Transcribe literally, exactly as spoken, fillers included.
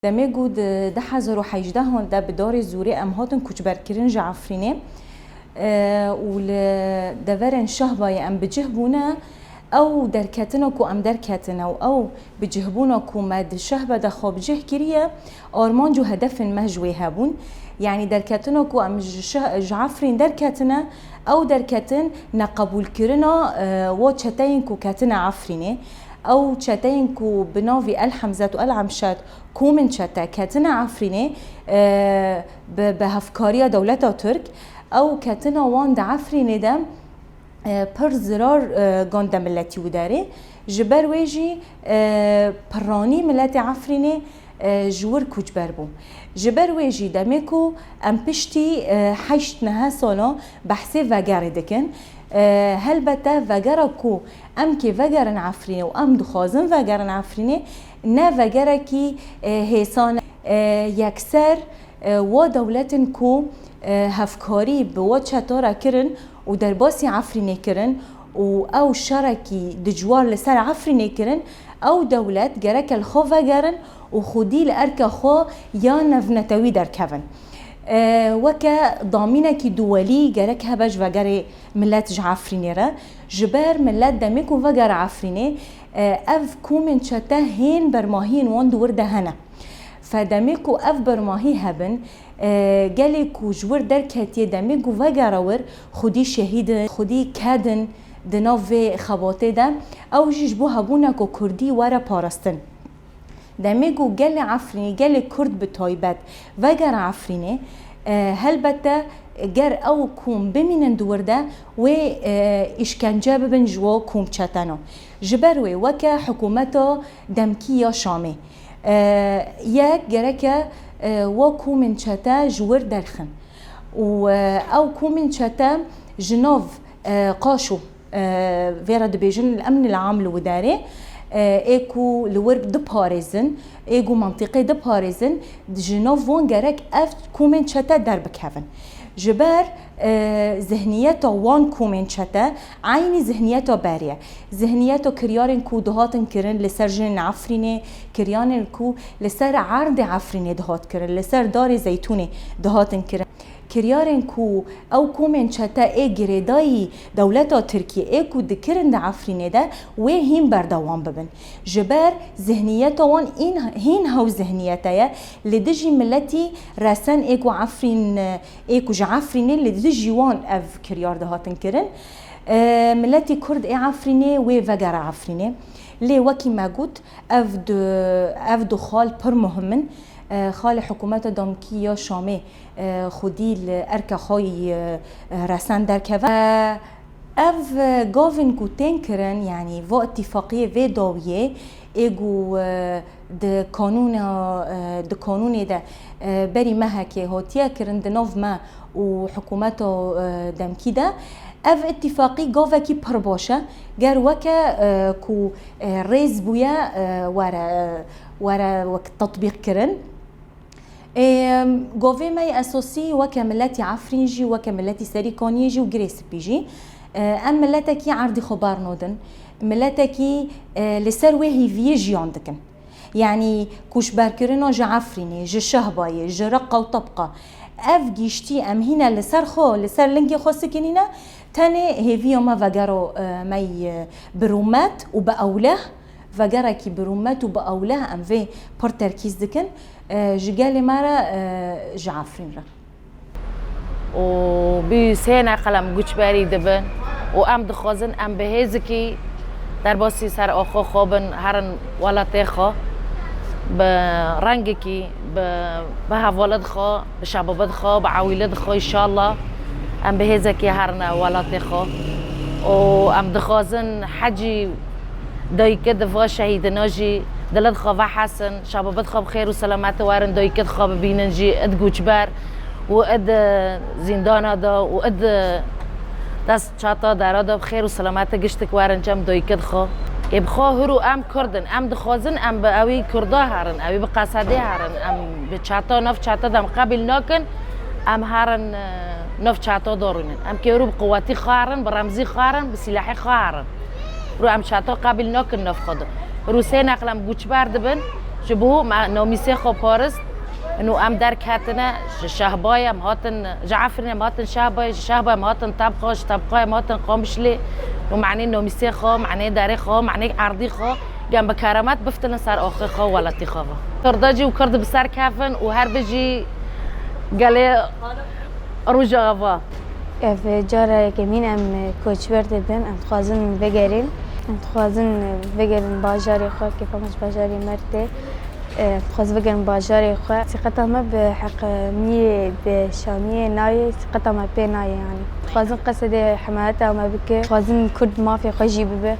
Demê ku di du hezar û hejdehan de bi darê zorê em hatin koçberkirin ji Efrînê, e, û li deverên Şehbayê em bi cih bûne, ew derketina ku em derketine û ew bicihbûna ku me di Şehbe de xwe bi cih kiriye, armanc û hedefên me ji wê hebûn. Yanî derketina ku em ji Şeh-, ji Efrîn derketine, ew derketin neqebûlkirina, e, wa çeteyên ku ketine Efrînê. Ew çeteyên ku bi navê El Hemzet û El Emşet komên çete ketine Efrînê, e, bi, bi hevkariya dewleta Tirk, ew ketina wan di Efrînê de, e, pir zirar, e, gande miletî û derê. Ji ber wê jî, e, piranî miletê Efrînê, e, ji wir koçber bû. Ji ber wê jî demê ku em piştî, e, heşt nehe sala behsê vegerê dikin, e, helbete vegera ku em kê vegerin Efrînê û em dixwazin vegerin Efrînê, ne vegerekî, e, hêsan e, e, yekser, e, wa dewletin ku, e, hevkarî bi wa çeta re kirin û derbasî Efrînê kirin û ew şerekî dijwar li ser Efrînê kirin, ew dewlet gereke li xwe vegerin û xwedî li erka xwe ya navnetewî derkevin. E, weke damînekî duwelî gerek hebe ji vegerê milet ji Efrînê re. Ji ber milet demê ku vegere Efrînê, e, ev komên çete hên bermahiyên wan di wir de hene. Fe demê ku ev bermahî hebin, e, gelê ku ji wir derketiye demê ku vegere wir, xwedî şehîd in, xwedî ked in di nav vê xebatê de, ew jî ji bo hebûna ku kurdî were parastin. Demê ku gelê Efrînê, gelê kurd bi taybet vegere Efrînê, e, helbete ger ew kom bimînin di wir de, wê, e, îşkence bibin ji wa kom çetena. Ji ber wê weke hikûmeta demkî ya Şamê, e, yek gereke, e, wa komên çete ji wir derxin. Û, e, ew komên çete ji nav, e, qaşo, e, vê re dibêjin el-emn el-am li widarê, e, ê ku li wir diparêzin, ê ku mentiqê diparêzin, ji nav wan gerek ev komên çete derbikevin. Ji ber, e, zihniyeta wan komên çete eynî zihniyeta berê ye. Zihniyeta kiryarên ku dihatin kirin li ser jinên Efrînê, kiryarên ku li ser erdê Efrînê dihat kirin, li ser darê zeytûnê dihatin kirin. Kiryarên ku ew komên çete ê girêdayî dewleta Tirkiyê ê ku dikirin di Efrînê de wê hîn berdewam bibin. Ji ber zihniyeta wan în-, hîn hew zihniyete ye, li dijî miletî resen ê ku Efrîn, ê ku ji Efrînê li dijî wan ev kiryar dihatin kirin. E, miletî Kurd ê Efrînê wê vegere Efrînê. Lê wekî me got, ev du, ev du xal pir muhim in. E, xalê hikûmeta damkî ya Şamê, e, xwedî li erka xwe yî, e, resen derkeve. E, ev, e, gavên ku tên kirin, yanî va îtîfaqiyê vê dawiyê, ê ku, e, di kanûna, e, di kanûnê de, e, berî mehekê hatiye kirin di nav me û hikûmeta, e, demkî de. Ev îtîfaqî gavekî pir baş e. Ger weke, e, ku, e, rêz bûye, e, were, e, were wek tetbîq kirin. Ê, govê me yê esosî weke miletî Efrîn jî, weke miletî Serîkaniyê jî û Girê Spî jî, e, em miletekî erdî xwe bernodin. Miletekî, e, li ser wê hêviyê jiyan dikin. Yanî koçberkirina ji Efrînê, ji Şehbayê, ji Reqa û Tebqa. Ev giştî em hîne li ser xwe, li ser lingê xwe sikinîne, tenê hêviya me vegero, e, me yî, e, bi rûmet û bi ewleh, vegerekî bi rûmet û bi ewleh em vê pir terkîz dikin, e, ji gelê me re, e, ji Efrîn re. û bî sê neqil em guçberî dibin û em dixwazin em bi hêzikî derbasî ser axo xwe bin herin welatê xwe bi rengekî, bi, bi hevalid xwe, bi şebabid xwe, bi ewîlid xwe, înşallah em bi hêzekî herine welatê xwe û em dixwazin hecî dayikê di va şehîdina jî dilid xwe vehesin, şebabid xwe bi xêr û selametî werin dayikid xwe bibînin jî id guçber û id zîndana de û id dest çata dera de bi xêr û selametî giştik werin cem dayikid xwe. Ê bi xwe hûr û em Kurd in, em dixwazin em bi ewî Kurda herin, ewî bi Qesedê herin, em bi çata, nav çata de em qebîl nakin, em herin, e, nav çata darûnin. Em kê hûr û bi quwetî xwe herin, bi remzî xwe herin, bi sîlehê xwe herin. Ro em çata qebîl nakin nav xwe de. Ro sê neqil em guçber dibin, Ji bo me nomîsê xwe parist, û em derketine ji Şehbayê, em hatin ji Efrînê, em hatin Şehbayê, ji Şehbayê em hatin Tebqa, ji Tebqayê em hatin Qamişlê. Û manê nomîsê xwe, manê derê xwe, manê erdî xwe, gem bi keramet biftilin ser axê xwe û welatî xwe ve. Kurda jî û Kurd bi ser kevin û her bijî gelê Rojava. Ev cara yekemîn em koçber dibin, em dixwazin vegerin. Em dixwazin vegerin bajarê xwe, kêfa me ji bajarê Mertê. Em dixwazin vegerin bajarê xwe. Sîqeta me bi heqemiyê, bi şamiyê nayê, sîqeta me pê nayê yani. Dixwazin qesedê hemayeta me bike. Dixwazin Kurd mafê xwe jî bibe.